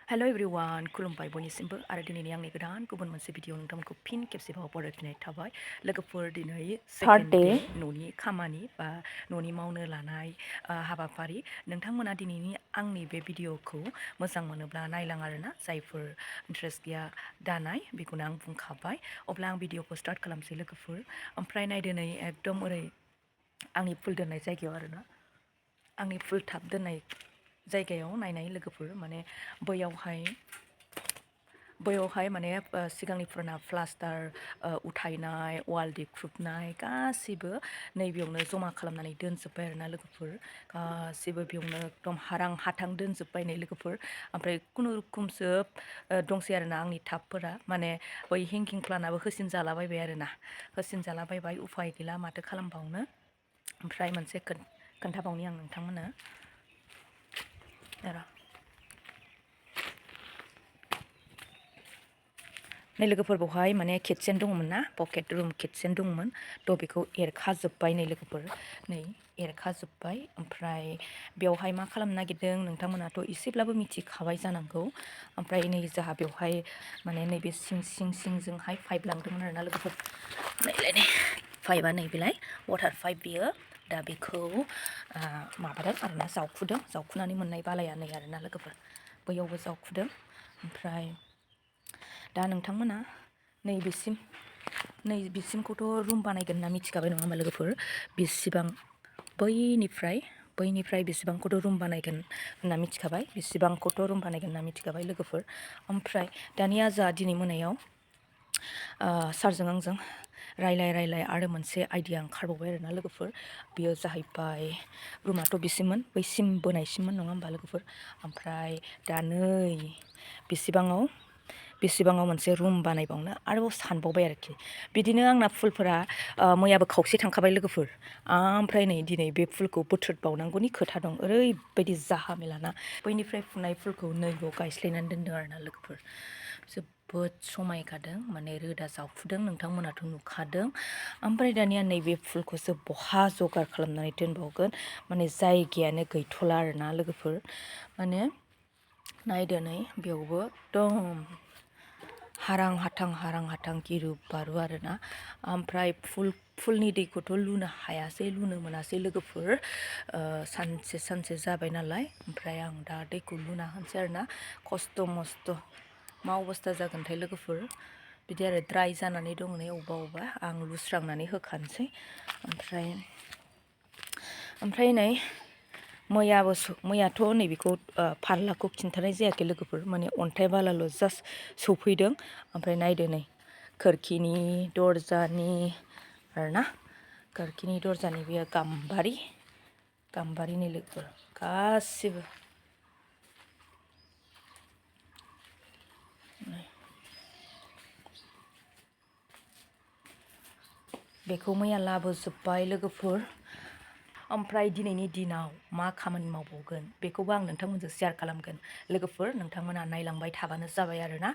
Hello everyone, खुलुमबाय बयनिसिमबो आरो दिनैनि आंनि गोदान गुबुन मोनसे भिडिअ नोंथांमोनखौ फिन खेबसेबाव बरायफिननाय थाबाय लोगोफोर दिनै सेकेन्ड डे न'नि खामानि बा न'नि मावनो लानाय हाबाफारि नोंथांमोना दिनैनि आंनि बे भिडिअखौ मोजां मोनोब्ला नायलां आरोना जायफोर इन्ट्रेस्ट गैया दानाय बेखौनो आं बुंखाबाय अब्ला आं भिडिअखौ स्टार्ट खालामसै लोगोफोर ओमफ्राय नायदो नै एकदम ओरै आंनि फुल दोननाय जायगायाव आरोना आंनि फुल थाब दोननाय जायगायाव नायनाय लोगोफोर माने बैयावहाय माने सिगांनि फुराना प्लास्टार उथायनाय वाल देख्रुबनाय गासिबो नैबेयावनो जमा खालामनानै दोनजोब्बाय आरोना लोगोफोर गासिबो बेयावनो एकदम हारां हाथां दोनजोब्बाय नै लोगोफोर ओमफ्राय खुनुरुखुमसो दंसै आरोना आंनि टाबफोरा माने बै हेंगिं प्लानाबो होसिन जालाबायबाय आरोना होसिन जालाबायबाय उफाय गैला माथो खालामबावनो ओमफ्राय मोनसे खोन्थाबावनि आं नोंथांमोननो नै लोगोफोर बेवहाय माने किटचेन दङमोन ना पकेट रुम किटचेन दङमोन थ' बेखौ एरखाजोब्बाय नै लोगोफोर नै एरखाजोब्बाय ओमफ्राय बेवहाय मा खालामनो नागिरदों नोंथांमोनाथ' एसेब्लाबो मिथिखाबाय जानांगौ ओमफ्राय नै जोंहा बेवहाय माने नैबे सिंजोंहाय पाइप लांदोंमोन आरोना लोगोफोर नैलाय नै पाइपआ नैबेलाय वाटार पाइप बियो दा बेखौ माबादों आरोना जावखुनानै मोननाय बालाया नै आरोना लोगोफोर बैयावबो जावखुदों ओमफ्राय दा नोंथांमोना नैबेसिमखौथ' रुम बानायगोन होनना मिथिखाबाय नङा होमबा लोगोफोर बेसेबां बैनिफ्राय बेसेबांखौथ' रुम बानायगोन होनना मिथिखाबाय लोगोफोर ओमफ्राय दानिया जोंहा दिनै मोनायाव सारजों आंजों रायलाय आरो मोनसे आइडिया ओंखारबावबाय आरोना लोगोफोर बेयो जाहैबाय रुमाथ' बेसिममोन बैसिम बोनायसिममोन नङा होमबा लोगोफोर ओमफ्राय दा नै बेसेबाङाव मोनसे रुम बानायबावनो आरोबाव सानबावबाय आरोखि बिदिनो आंना फुलफोरा मैयाबो खावसे थांखाबाय लोगोफोर ओमफ्राय नै दिनै बे फुलखौ बोथ्रोदबावनांगौनि खोथा दं ओरैबायदि जाहामेलाना बैनिफ्राय फुनाय फुलखौ नैबाव गायस्लायनानै दोनदों आरोना लोगोफोर जोबोद समायखादों माने रोदा जावफुदों नोंथांमोनाथ' नुखादों ओमफ्राय दानिया नैबे फुलखौसो बहा जगार खालामनानै दोनबावगोन माने जायगायानो गैथ'ला आरोना लोगोफोर माने नायदो नै बेयावबो एकदम हारां हाथां गिरु बारु आरोना ओमफ्राय फुलनि दैखौथ' लुनो मोनासै लोगोफोर सानसे जाबाय नालाय ओमफ्राय आं दा दैखौ लुना होनोसै आरोना खस्थ' मस्थ' मा अबस्था जागोनथाय लोगोफोर बिदि आरो ड्राइ जानानै दङ नै अबेबा आं लुस्रांनानै होखानोसै ओमफ्राय नै मैयाथ' नैबेखौ फारलाखौ खिन्थानाय जायाखै लोगोफोर माने अन्थाइ बालाल' जास्ट सौफैदों ओमफ्राय नायदो नै खोरखिनि दरजानि आरोना खोरखिनि दरजानि बेयो गाम्बारिनि लोगोफोर गासिबो बेखौ मैया लाबोजोब्बाय लोगोफोर ओमफ्राय दिनैनि दिनाव मा खामानि मावबावगोन बेखौबो आं नोंथांमोनजों शेयार खालामगोन लोगोफोर नोंथांमोना नायलांबाय थाबानो जाबाय आरोना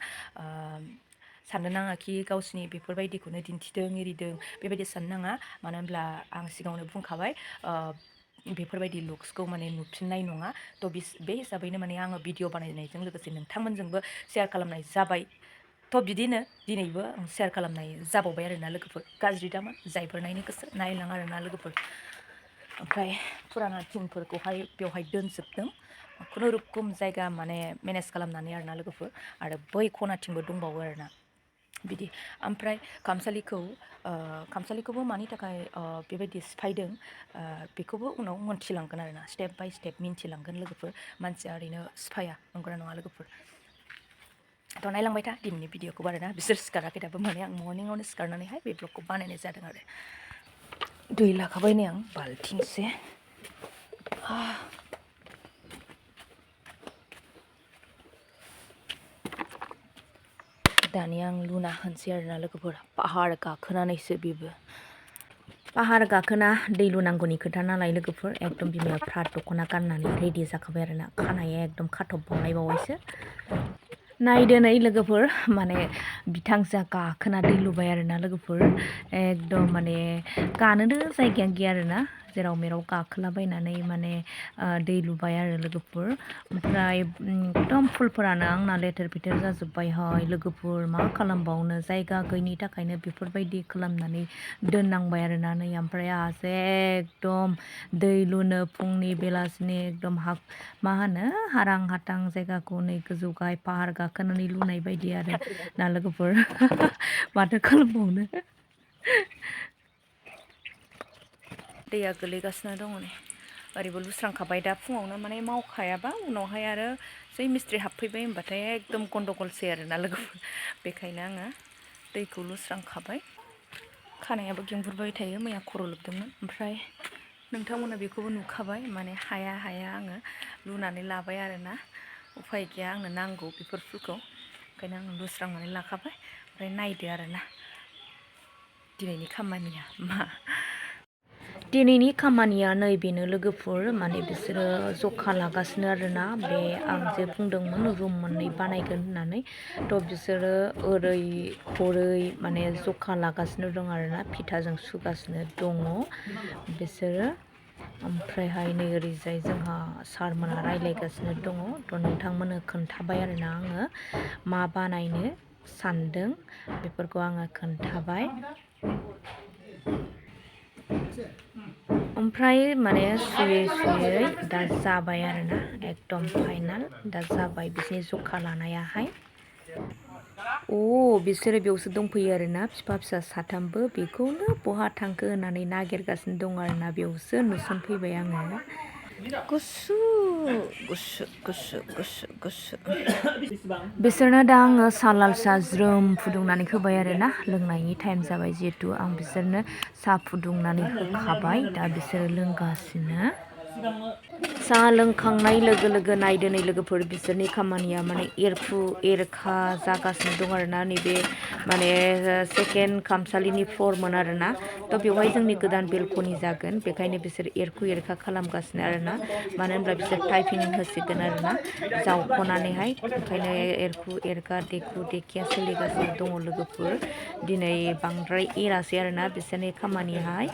साननो नाङा कि गावसिनि बेफोरबायदिखौनो दिन्थिदों एरिदों बेबायदि साननो नाङा मानो होनब्ला आं सिगाङावनो बुंखाबाय बेफोरबायदि लुक्सखौ माने नुफिननाय नङा थ' बे हिसाबैनो माने आङो भिडिअ बानायनायजों लोगोसे नोंथांमोनजोंबो शेयार खालामनाय जाबाय थ' बिदिनो दिनैबो आं शेयार खालामनाय जाबावबाय आरोना लोगोफोर गाज्रि दामोन जायफोर नायनो गोसो नायलां आरोना लोगोफोर ओमफ्राय फुराना थिंफोरखौहाय बेवहाय दोनजोबदों खुनुरुखुम जायगा माने मेनेज खालामनानै आरोना लोगोफोर आरो बै खनाथिंबो दंबावो आरोना बिदि ओमफ्राय खामसालिखौबो मानि थाखाय बेबायदि सिफायदों बेखौबो उनाव मोनथिलांगोन आरोना स्टेप बाय स्टेप मिन्थिलांगोन लोगोफोर मानसिया ओरैनो सिफाया नंगौना नङा लोगोफोर थ' नायलांबाय था दिनैनि भिडिअखौ आरोना बिसोर सिखाराखै दाबो माने आं मर्निंआवनो सिखारनानैहाय बे ब्लगखौ बानायनाय जादों आरो दै लाखाबाय नै आं बाल्थिंसे दानिया आं लुना होनोसै आरोना लोगोफोर पाहार गाखोनानैसो बेबो पाहार गाखोना दै लुनांगौनि खोथा नालाय लोगोफोर एकदम बिमाया फ्राद दख'ना गाननानै रेडि जाखाबाय आरोना खानाया एकदम खाथबबावनायबावैसो नायदो नै लोगोफोर माने बिथांजोआ गाखोना दै लुबाय आरोना लोगोफोर एकदम माने गानोनो जायगाया गैया आरोना जेराव मेराव गाखोलाबायनानै माने दै लुबाय आरो लोगोफोर ओमफ्राय एकदम फुलफोरानो आंना लेथेर फेथेर जाजोब्बायहाय लोगोफोर मा खालामबावनो जायगा गैयिनि थाखायनो बेफोरबायदि खालामनानै दोननांबाय आरोना नै ओमफ्राय आहासो एकदम दै लुनो फुंनि बेलासिनि एकदम मा होनो हारां हाथां जायगाखौ नै गोजौ गाहाय पाहार गाखोनानै लुनाय बायदि आरो ना लोगोफोर माथो खालामबावनो दैया गोलैगासिनो दङ नै ओरैबो लुस्रांखाबाय दा फुङावनो माने मावखायाबा उनावहाय आरो जै मिस्थ्रि हाबफैबाय होनबाथाय एकदम गन्दगलसै आरोना लोगोफोर बेखायनो आङो दैखौ लुस्रांखाबाय खानायाबो गेंगुरबाय थायो मैया खर' लोबदोंमोन ओमफ्राय नोंथांमोना बेखौबो नुखाबाय माने हाया आङो लुनानै लाबाय आरोना उफाय गैया आंनो नांगौ बेफोर फुलखौ ओंखायनो आं लुस्रांनानै लाखाबाय ओमफ्राय नायदो आरोना दिनैनि खामानिया मा दिनैनि खामानिया नैबेनो लोगोफोर माने बिसोरो जखा लागासिनो आरोना बे आं जे बुंदोंमोन रुम मोननै बानायगोन होननानै थ' बिसोरो ओरै हरै माने जखा लागासिनो दं आरोना फिथाजों सुगासिनो दङ बिसोरो ओमफ्रायहाय नै ओरैजाय जोंहा सारमोना रायज्लायगासिनो दङ थ' नोंथांमोननो खोन्थाबाय आरोना आङो मा बानायनो सानदों बेफोरखौ आङो खोन्थाबाय ओमफ्राय माने सुयै दा जाबाय आरोना एकदम फाइनाल दा जाबाय बिसोरनि जखा लानायाहाय बिसोरो बेयावसो दंफैयो आरोना बिफा फिसा साथामबो बेखौनो बहा थांखो होननानै नागिरगासिनो दं आरोना बेयावसो नुसनफैबाय आङो गुसु गुसु गुसु गुसु गुसु बिसोरनो दा आङो साहा लाल साहा ज्रोम फुदुंनानै होबाय आरोना लोंनायनि टाइम जाबाय जिहेतु आं बिसोरनो साहा फुदुंनानै होखाबाय दा बिसोरो लोंगासिनो साहा लोंखांनाय लोगो लोगो नायदो नै लोगोफोर बिसोरनि खामानिया माने एरखु एरखा जागासिनो दं आरोना नैबे माने सेकेन्ड खामसालिनि फ्ल'रमोन आरोना थ' बेवहाय जोंनि गोदान बेलकनि जागोन बेखायनो बिसोर एरखु एरखा खालामगासिनो आरोना मानो होनब्ला बिसोर टाइपिं होसिगोन आरोना जावख'नानैहाय ओंखायनो एरखु एरखा देखु देखिया सोलिगासिनो दङ लोगोफोर दिनै बांद्राय एरासै आरोना बिसोरनि खामानियाहाय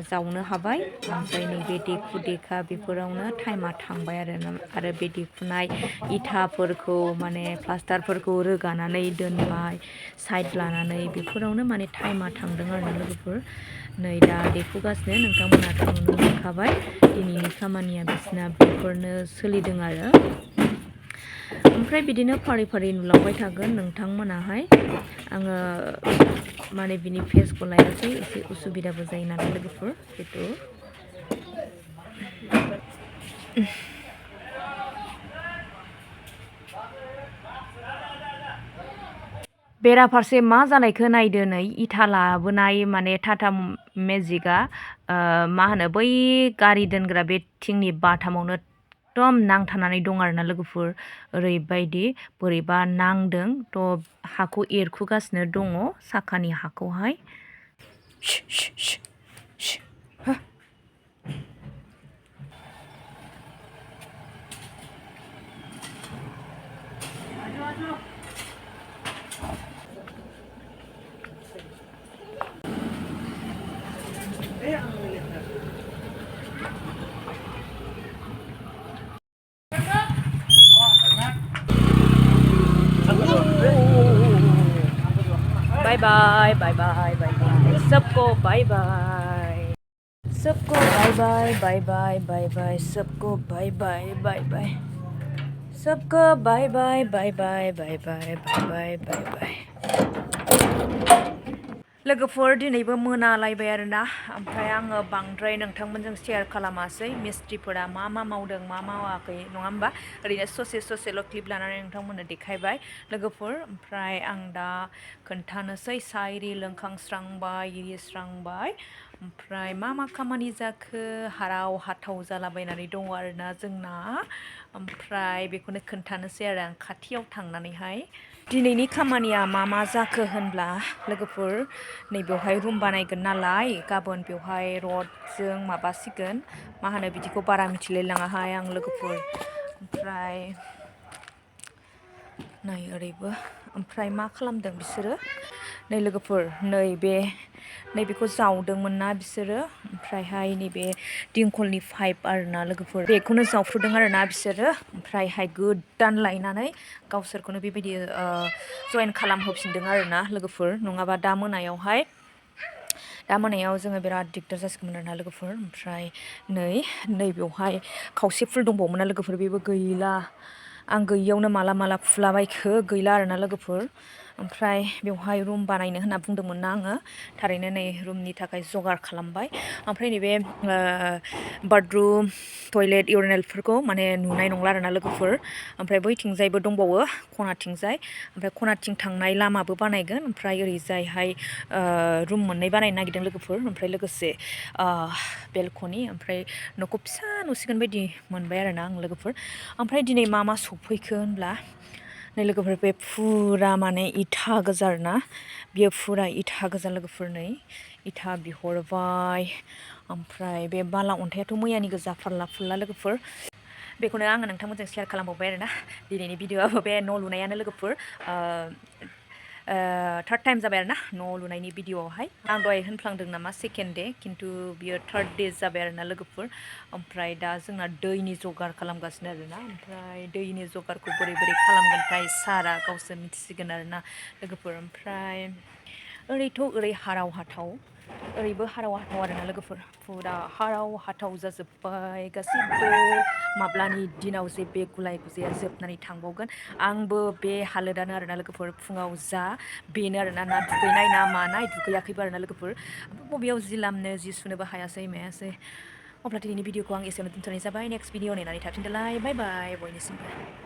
जावनो हाबाय ओमफ्राय नैबे देखु देखा बेफोरावनो टाइमा थांबाय आरो बे देखुनाय इथाफोरखौ माने प्लास्टारफोरखौ रोगानानै दोनबाय साइड लानानै बेफोरावनो माने टाइमा थांदों आरो लोगोफोर नै दा देखुगासिनो नोंथांमोनाथ' नुनो मोनखाबाय दिनैनि खामानिया बिसिना बेफोरनो सोलिदों आरो ओमफ्राय बिदिनो फारि फारि नुलांबाय थागोन नोंथांमोनाहाय आङो माने बिनि फेसखौ लायासै एसे उसुबिदाबो जायो नालाय लोगोफोर जितु बेराफारसे मा जानायखौ नायदो नै इथा लाबोनाय माने टाटा मेजिकआ मा होनो बै गारि दोनग्रा बे थिंनि बाथामावनो एकदम नांथानानै दं आरोना लोगोफोर ओरैबायदि बोरैबा नांदों थ' हाखौ एरखुगासिनो दङ साखानि हाखौहाय बाय बाय बाय बाय बाय बाय सबको बाय बाय सबको बाय बाय बाय बाय बाय बाय सबको बाय बाय बाय बाय सबको बाय बाय बाय बाय बाय बाय बाय बाय बाय लोगोफोर दिनैबो मोनालायबाय आरोना ओमफ्राय आङो बांद्राय नोंथांमोनजों शेयार खालामासै मिस्ट्रिफोरा मा मावदों मा मावाखै नङा होमबा ओरैनो ससेल' क्लिप लानानै नोंथांमोननो देखायबाय लोगोफोर ओमफ्राय आं दा खोन्थानोसै साहा इरि लोंखांस्रांबाय इरिस्रांबाय ओमफ्राय मा खामानि जाखो हाराव हाथाव जालाबायनानै दङ आरोना जोंना ओमफ्राय बेखौनो खोन्थानोसै आरो आं खाथियाव थांनानैहाय दिनैनि खामानिया मा जाखो होनब्ला लोगोफोर नैबेवहाय रुम बानायगोन नालाय गाबोन बेवहाय रडजों माबासिगोन मा होनो बिदिखौ बारा मिथिलायलाङाहाय आं लोगोफोर ओमफ्राय नै ओरैबो ओमफ्राय मा खालामदों बिसोरो नै लोगोफोर नैबेखौ जावदोंमोन ना बिसोरो ओमफ्रायहाय नैबे दिंखलनि पाइप आरोना लोगोफोर बेखौनो जावफ्रुदों आरोना बिसोरो ओमफ्रायहाय गोदान लायनानै गावसोरखौनो बेबायदि जइन खालामहोफिनदों आरोना लोगोफोर नङाबा दा मोनायाव जोङो बिराद दिगदार जासिगौमोन आरोना लोगोफोर ओमफ्राय नैबेयावहाय खावसे फुल दंबावोमोन ना लोगोफोर बेबो गैला आं गैयियावनो माला फुलाबायखो गैला आरोना लोगोफोर ओमफ्राय बेवहाय रुम बानायनो होनना बुंदोंमोन ना आङो थारैनो नै रुमनि थाखाय जगार खालामबाय ओमफ्राय नैबे बाथरुम टयलेट इउरिनेलफोरखौ माने नुनाय नंला आरोना लोगोफोर ओमफ्राय बैथिंजायबो दंबावो खनाथिंजाय ओमफ्राय खनाथिं थांनाय लामाबो बानायगोन ओमफ्राय ओरैजायहाय रुम मोननै बानायनो नागिरदों लोगोफोर ओमफ्राय लोगोसे बेलकनि ओमफ्राय न'खौ फिसा नुसिगोन बायदि मोनबाय आरोना आं लोगोफोर ओमफ्राय दिनै मा सफैखो होनब्ला नै लोगोफोर बे फुरा माने इथा गोजा आरोना बियो फुरा इथा गोजा लोगोफोर नै इथा बिहरबाय ओमफ्राय बे बाला अन्थाइयाथ' मैयानि गोजा फारला लोगोफोर बेखौनो आङो नोंथांमोनजों शेयार खालामबावबाय आरोना दिनैनि भिडिअ'आबो बे न' लुनायानो लोगोफोर थार्ड टाइम जाबाय आरोना न' लुनायनि भिडिअ'आवहाय आं दहाय होनफ्लांदों नामा सेकेन्ड दे खिन्थु बियो थार्ड दे जाबाय आरोना लोगोफोर ओमफ्राय दा जोंना दैनि जगार खालामगासिनो आरोना ओमफ्राय दैनि जगारखौ बोरै खालामगोनथाय सारा गावसोर मिथिसिगोन आरोना लोगोफोर ओमफ्राय ओरै हाराव हाथाव ओरैबो हाराव हाथाव आरोना लोगोफोर फुरा हाराव हाथाव जाजोब्बाय गासिबो माब्लानि दिनाव जे बे गुलाय गुजाया जोबनानै थांबावगोन आंबो बे हालोदानो आरोना लोगोफोर फुङाव बेनो आरोना ना दुगैनाय ना मानाय दुगैयाखैबो आरोना लोगोफोर बबेयाव जि लामनो जि सुनोबो हायासै मायासै अब्ला दिनैनि भिडिअखौ आं एसेयावनो दोनथ'नाय जाबाय नेक्स्ट भिडिअ नेनानै थाफिनदोलाय बाय बाय बयनिसिमबो